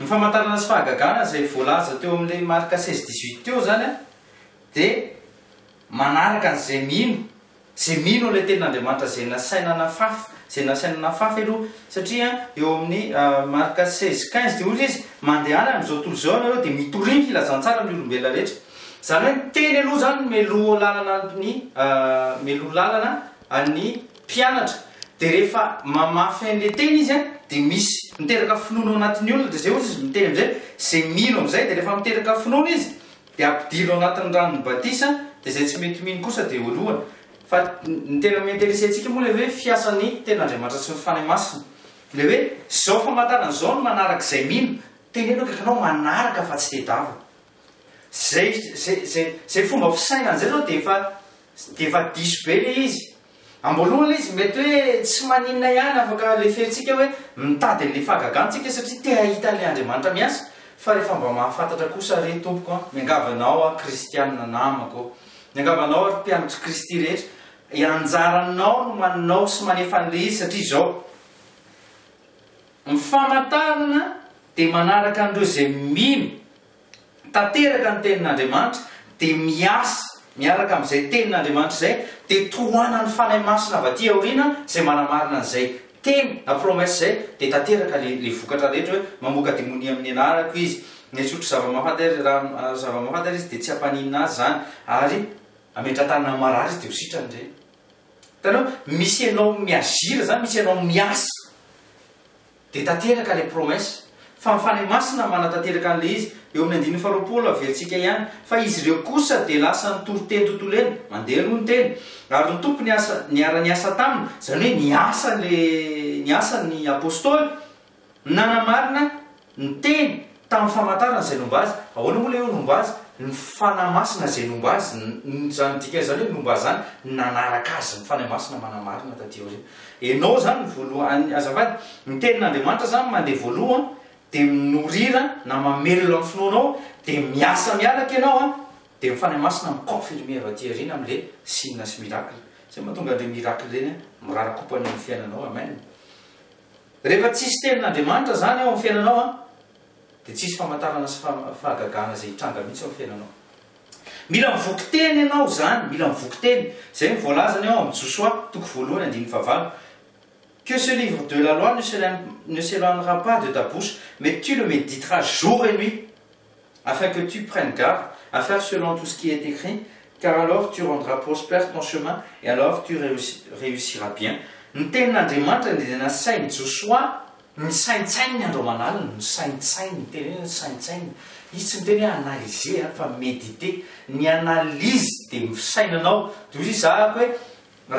Ny famantarana sy fahagagana izay voalaza teo amin'ilay Marka 16:18 teo izany an, dia manaraka an'izay mino, izay mino an'ilay tenin'Andriamanitra izay nasaina nafafy, izay nasaina nafafy aloha, satria eo amin'ny Marka 16:15 dia hoy izy, mandehana amin'izao tontolo izao ianareo dia mitoria ny filazantsara amin'ny olombelona rehetra. Izany hoe ny teny aloha izany no mialoha lalana ny mialoha lalana an'ny mpianatra, dia rehefa mamafy an'ilay teny izy an, dia misy miteraka finoana ao anatin'ny olona, dia izay hozy izy miteny amin'izay, izay mino amin'izay, dia rehefa miteraka finoana izy, dia ampidiro ao anatin'ny ranon'ny batisa, dia izay tsy mety mino kosa dia holohana. Fa ny tena mi-interesser antsika moa ilay hoe fiasan'ny tenin'Andriamanitra sy ny Fanahy Masina. Ilay hoe izao famantarana izao no manaraka izay mino, teneno akaiky anao manaraka fa tsy tedavina. Izay izay izay izay fomba fisainana izay izao dia efa dia efa diso be ilay izy. Amboalohany ilay izy mety hoe tsy maninona ihany afaka leferintsika hoe mitady an'ilay fahagagana tsika satria te hahita an'ilay Andriamanitra miasa fa rehefa mba mahafantatra kosa re tompoko an, miangavy anao aho kristianina namako ô, miangavy anao ry mpianatr'i Kristy rehetra, anjaranao no manao sy manefa an'ilay izy satria izao, ny famantarana dia manaraka an'ireo izay mino. tanteraka ny tenin'Andriamanitra dia miasa miaraka amin'izay tenin'Andriamanitra izay dia tohanan'ny Fanahy Masina avy aty aoriana izay manamarina an'izay teny na promesse izay dia tanteraka le le vokatra rehetra hoe mamoaka demonia amin'ny anarako izy, nisotro zava-mahafaty ary rano zava-mahafaty ary izy dia tsy hampaninona azy izany ary hametra-tanana amin'ny marary izy dia ho sitrany ireny. Hitanao? Misy ianao mi-agir izany, misy ianao miasa. Dia tanteraka ilay promesse. Fa ny Fanahy Masina manatanteraka an'ilay izy. Eo amin'ny andininy faharoapolo averintsika ihany. Fa izy ireo kosa dia lasa nitory teny tontolo eny. Mandeha aloha ny teny. Ary ny Tompo niasa, niara-niasa taminy, izany hoe niasa ilay, niasa ny Apostoly, nanamarina ny teny tamin'ny famantarana izay nomba azy. Ahoana moa ilay hoe nomba azy? Ny Fanahy Masina izay nomba azy, izany dikan'izany hoe nomba azy izany, nanaraka azy ny Fanahy Masina manamarina taty aoriana. Enao zany ny voalohany azafady, ny tenin'Andriamanitra zany mandeha voalohany dia mi-nourrir na mamelona ny finoanao dia miasa miaraka ianao an, dia ny Fanahy Masina mi-confirmer avy aty aoriana amin'le signe sy miracle. Zay mahatonga an'ireny miracle ireny an, mirarakopana eo amin'ny fiainanao. Amen. Rehefa tsisy tenin'Andriamanitra zany ao amin'ny fiainanao an, dia tsisy famantarana sy fahagagana izay hitranga mihitsy ao amin'ny fiainanao. Mila mivoky teny ianao izany, mila mivoky teny. Izay no voalazany ao amin'ny Josoa, toko voalohany, andininy fahavalo. Que ce livre de la loi ne s'éloignera pas de ta bouche, mais tu le méditeras jour et nuit, afin que tu prennes garde à faire selon tout ce qui est écrit, car alors tu rendras prospère ton chemin, et alors tu réussiras bien. Ny tenin'Andriamanitra dia nasain'i Josoa Nisaintsainy ny andro aman'alina, nisaintsainy, miteny hoe nisaintsainy, izy tsy miteny hoe analyser an, fa mediter, ny analyse dia ny fisainanao, dia hoy izy zahako hoe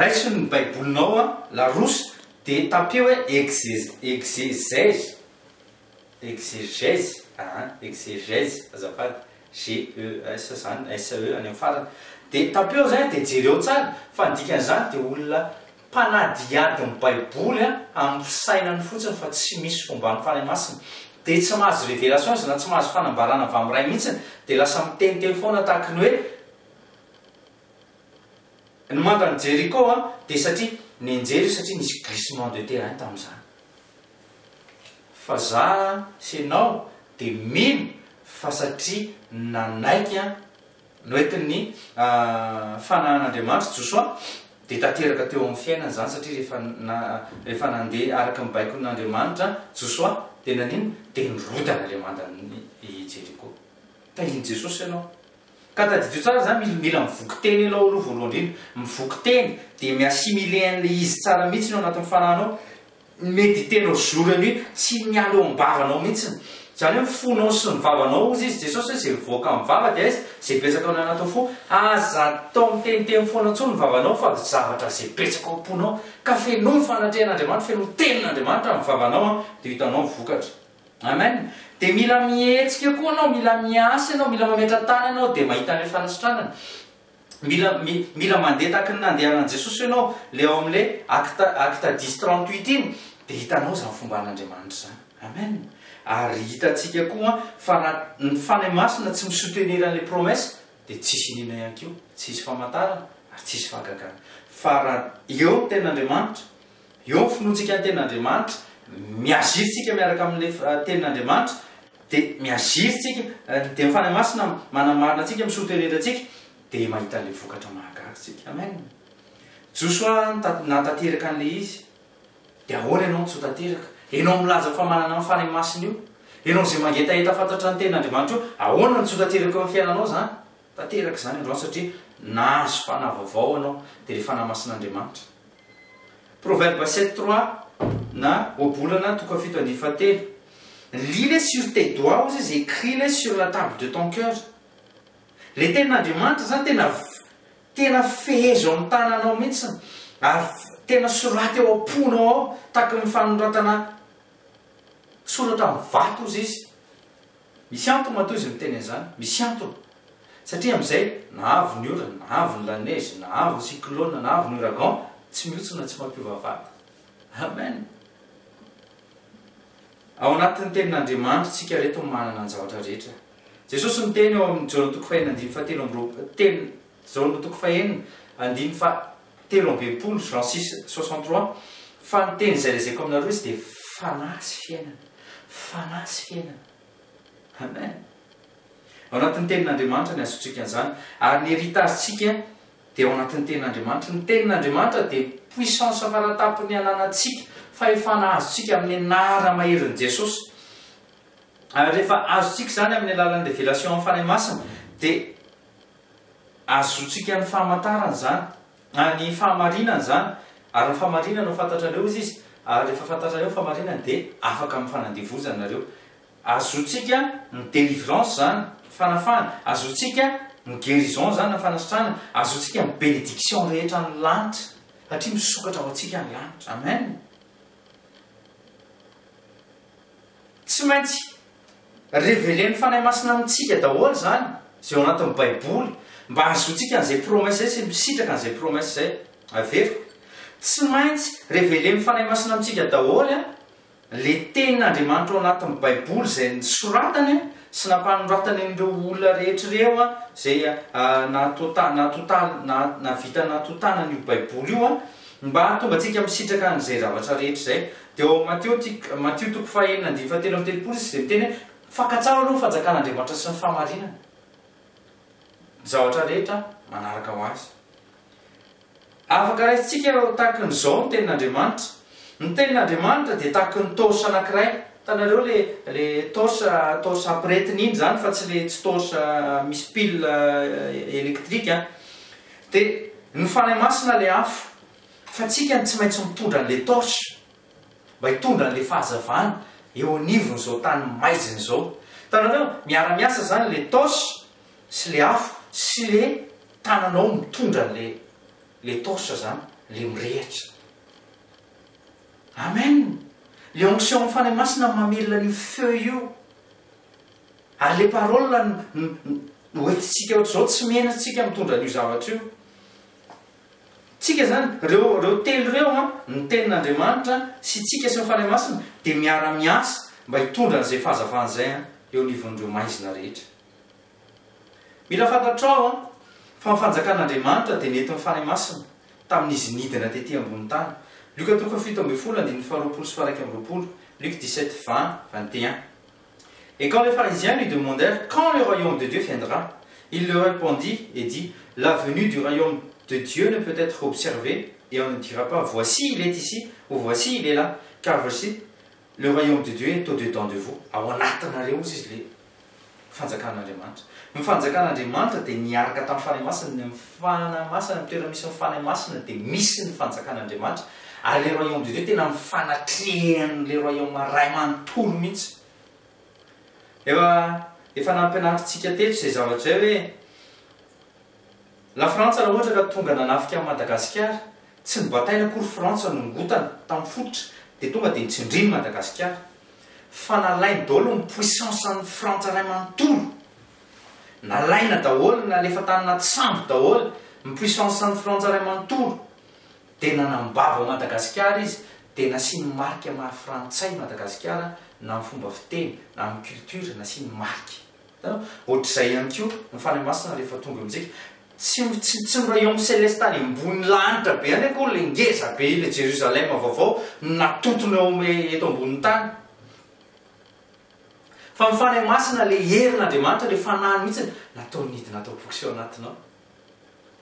raiso ny baibolinao an, larousse, dia tapeo hoe exé, exégèse, exégèse, aa, exégèse azafady, GES zany, SE any amin'ny farany, dia tapeo zany dia jereo tsara, fa ny dikan'izany dia olona Mpanadihady ny baiboly amin'ny fisainany fotsiny fa tsy misy fomban'ny Fanahy Masina. Dia tsy mahazo révélation izy na tsy mahazo fanambarana avy amin'ny Ray mihitsiny dia lasa miteniteny foana tahaky ny hoe ny mandan'i Jericho dia satria nenjery io satria nisy glissement de terrain tamin'izany. Fa za sy ianao dia mino fa satria nanaiky Noentin'ny fanahin'Andriamanitra Josoa, dia tanteraka teo amin'ny fiainany izany satria rehefa rehefa nandeha araka ny baikon'Andriamanitra Josoa dia naninona? Dia nirodana ilay mandan'i Jeriko. Tahian'i Jesosy ianao. Ka tadidio tsara izany, mila mila mivoky teny ianao aloha voalohany indrindra. Mivoky teny dia mi-assimiler an'ilay izy tsara mihitsy ao anatin'ny fanahinao. Mediter-nao jour et nuit, tsy miala eo am-bavanao mihitsiny. Izany hoe ny fonao sy ny vavanao hozy izy Jesosy hoe izay mivoaka amin'ny vava dia aiza? Izay betsaka ao anatin'ny fo. Aza atao miteniteny foana intsony ny vavanao fa zavatra izay betsaka ao am-ponao. Ka fenoy ny fanatrehan'Andriamanitra, fenoy tenin'Andriamanitra ny vavanao an, dia ho hitanao ny vokatra. Amen. Dia mila mihetsika koa ianao, mila miasa ianao, mila mametra-tany ianao dia mahita an'ilay fanasitranana. Mila mila mandeha tahaky ny nandehanan'i Jesosy ianao, le ao amin'le acte acte dix 38 iny, dia hitanao izany fomban'Andriamanitra izany. Amen. Ary hitantsika koa fa raha ny Fanahy Masina tsy mi-soutenir an'ilay promesse dia tsisy iniana ihany koa, tsisy famantarana ary tsisy fahagagana. Fa raha eo ny tenin'Andriamanitra, eo ny finoantsika ny tenin'Andriamanitra, mi-agir tsika miaraka amin'ilay tenin'Andriamanitra, Dia mi-agir tsika, dia ny Fanahy Masina manamarina antsika, mi-soutenir antsika, dia mahita an'ilay vokatra mahagaga tsika. Amen. Josoa nahatanteraka an'ilay izy. Dia ahoana ianao no tsy ho tanteraka? Ianao milaza fa manana ny Fanahy Masina io. Ianao izay mangetaheta fantatra ny Tenin'Andriamanitra io, ahoana no tsy ho tanteraka eo amin'ny fiainanao izany? Tanteraka izany androany satria nahazo fanahy vaovao ianao, dia ilay Fanahy Masin'Andriamanitra. Proverbe 7, 3 na Ohabolana toko fahafito andininy fahatelo. Lis-les sur tes doigts hozy izy, écris-les sur la table de ton cœur. Ilay Tenin'Andriamanitra izany tena tena fehezo amin'ny tananao mihitsy ary tena soraty ao am-ponao ao tahaky ny fanoratana soratra amin'ny vato hozy izy. Misy antony matoa izy miteny an'izany, misy antony. Satria amin'izay na avy ny orana, na avy ny la neige, na avy ny cyclone, na avy ny ouragan, tsy mihontsona tsy mampiova vato. Amen. Ao anatin'ny tenin'Andriamanitra tsika reto no manana ny zavatra rehetra. Jesosy miteny ao amin'ny Jaona toko fahenina andininy fahatelo amby roa telo Jaona toko fahenina andininy faha 63, Jean 6, 63, fa ny teny izay lazaiko aminareo izy dia fanahy sy fiainana. Fanahy sy fiainana. Amen. Ao anatin'ny tenin'Andriamanitra ny azontsika an'izany. Ary ny heritage-tsika dia ao anatin'ny tenin'Andriamanitra. Ny tenin'Andriamanitra dia puissance faratampony ananantsika, fahefana azontsika amin'ny anara-maherin'i Jesosy. Ary rehefa azontsika izany amin'ny alalan'ny révélation amin'ny Fanahy Masina, dia azontsika ny famantarana izany, ny fahamarinana izany, ary ny fahamarinana no fantatrareo hozy izy, ary rehefa fantatrareo ny fahamarinana dia afaka amin'ny fanandevozana nareo. Azontsika ny délivrance izany, fanafahana, azontsika ny guérison izany na fanasitranana, azontsika ny bénédiction rehetra ny lanitra, satria misokatra ho antsika ny lanitra. Amen. Tsy maintsy revelen'ny Fanahy Masina amintsika daholo izany, izay ao anatin'ny Baiboly, mba hahazoantsika an'izay promesse izay sy misitraka an'izay promesse izay. Averiko. Tsy maintsy revelen'ny Fanahy Masina amintsika daholo an, le tenin'Andriamanitra ao anatin'ny Baiboly izay nosoratany sy nampanoratany an'ireo olona rehetra ireo an, izay nahatota, nahatotaly, nahavita nahatotana an'io Baiboly io an, mba hahatonga antsika misitraka an'izay zavatra rehetra izay. Dia ao Matio tik, Matio toko fahenina andininy fahatelo amby telopolo izy dia miteny hoe, Fakan-tsara aloha ny fanjakan'Andriamanitra sy ny fahamarinany. Ny zavatra rehetra manaraka ho azy. Afaka raisintsika ho tahaky ny izao ny tenin'Andriamanitra. Ny tenin'Andriamanitra dia tahaky ny torche anankiray. Hitanareo le, le torche, torche ampiretina iny izany fa tsy le tsy torche misy pile électrique an. Dia ny Fanahy Masina le afo. Fa tsika no tsy maintsy mitondra an'ilay torche mba hitondra an'ilay fahazavana eo anivon'izao tany maizina izao. Hitanareo, miara-miasa izany ilay torche sy ilay afo sy ilay tananao mitondra an'ilay ilay torche izany, ilay mirehitra. Amen! Ilay onction amin'ny Fanahy Masina no mamelona an'io feu io. Ary ilay parole no hoentintsika ohatr'izao, tsy menatra tsika mitondra an'io zavatra io. Tsika izany, ireo, ireo telo ireo an, ny Tenin'Andriamanitra sy tsika sy ny Fanahy Masina dia miara-miasa mba hitondra an'izay fahazavana izay an, eo anivon'ireo maizina rehetra. Mila fantatrao an, fa ny fanjakan'Andriamanitra dia nentin'ny Fanahy Masina tamin'izy nidina tety ambony tany. Lioka toko faha-17 andininy faha-20 sy faha-21, Luc 17, 20, 21. Et quand les pharisiens lui demandèrent quand le royaume de Dieu viendra, il leur répondit et dit, La venue du royaume de Dieu ne peut être observée, et on ne dira pas, Voici, il est ici, ou voici, il est là, car voici, le royaume de Dieu est au-dedans de vous. Ao anatinareo hozy izy le fanjakan'Andriamanitra. Ny fanjakan'Andriamanitra dia niaraka tamin'ny Fanahy Masina, ny Fanahy Masina, ny toerana misy ny Fanahy Masina dia misy ny fanjakan'Andriamanitra. Ary le royaume de Dieu tena mifanatrehan'le royaume ray manontolo mihitsy. Efa efa nampianarintsika teto izay zavatra izay hoe La Frantsa raha ohatra ka tonga nanafika an'i Madagasikara, tsy nobataina akory Frantsa nongotana tamin'ny fototra dia tonga dia nitsindriny Madagasikara. Fa nalainy daholo ny puissance an'i Frantsa ray manontolo. Nalaina daholo, nalefa tany anaty sambo daholo ny puissance an'i Frantsa ray manontolo. Dia nanambabo an'i Madagasikara izy, dia nasiany marika maha frantsay Madagasikara na amin'ny fomba fiteny, na amin'ny culture, nasiany marika. Hitanao? Ohatr'izay ihany koa ny Fanahy Masina rehefa tonga eo amintsika. Tsy tsy tsy ny royaume céleste any ambony lanitra be any akory ilay ngeza be ilay Jérusalem vaovao no natontona eo amin'ny eto ambonin'ny tany. Fa ny Fanahy Masina ilay herin'Andriamanitra, ilay Fanahiny mihitsy nataony nidina tao am-poko sy ao anatinao.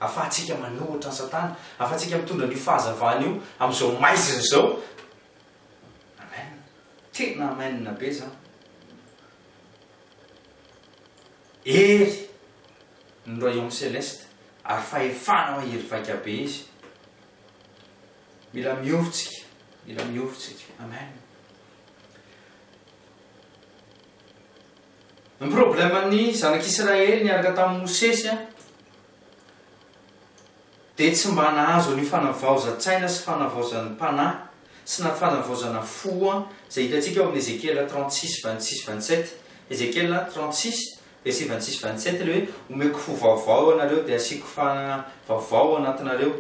Ahafahantsika manohitra an'i Satana, ahafahantsika mitondra an'io fahazavana io amin'izao maizina izao. Amen. Tena amen be izany. Hery ny royaume celeste ary fahefana mahery vaika be izy. Mila miova tsika, mila miova tsika. Amen. Ny problème-n'ny zanak'Israely niaraka tamin'i Mosesy dia tsy mba nahazo an'io fanavaozan-tsaina sy fanavaozam-panahy sy na fanavaozana fo izay hitantsika ao amin'ny Ezekiela 36 26 27. Ezekiela 36 verset 26 27 ilay hoe omeko fo vaovao ianareo dia asiako fanahy vaovao ao anatinareo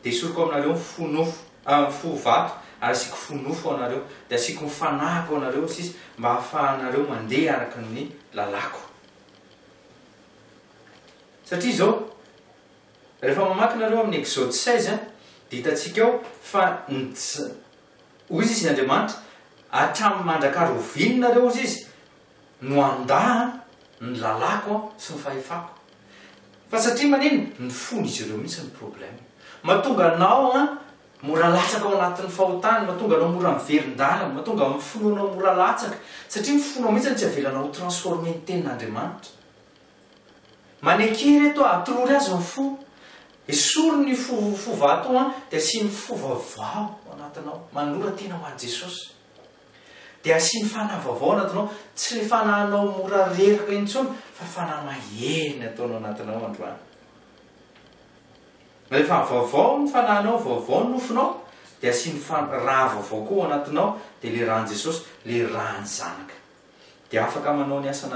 dia esoriko aminareo ny fo nofo ah, fo vato ary asiako fo nofo ao anareo, dia asiako ny fanahiko ao anareo, sisa, mba hahafahanareo mandeha araka ny lalàko. Satria izao, rehefa mamaky nareo amin'ny Exode 16, dia hitantsika ao fa ny hoy izy ny Andriamanitra, hatramin'ny mandrak'aroviny nareo, hoy izy, no handà ny lalàko sy ny fahefako. Fa satria maninona? Ny fon'izy ireo mihitsy no problème. Mahatonga anao mora latsaka ao anatin'ny fahotana, mahatonga anao mora miverin-dalana, mahatonga ny finoanao mora latsaka, satria ny fonao mihitsy no tsy avelanao ho transformer ny tenin'Andriamanitra. Maneke reto a, atorory azy ny fo. Esory ny fo fo vato dia asiany fo vaovao ao anatinao. Manolora tena ho an'i Jesosy. Dia asiany fanahy vaovao ao anatinao, tsy ilay fanahinao mora reraka intsony fa fanahy mahery ny ataonao anatinao androany. Rehefa vaovao ny fanahinao, vaovao ny nofonao, dia asiany rà vaovao koa ao anatinao, dia ilay ràn'i Jesosy, ilay ràn'ny Zanaka. Dia afaka manao ny asan'Andriamanitra.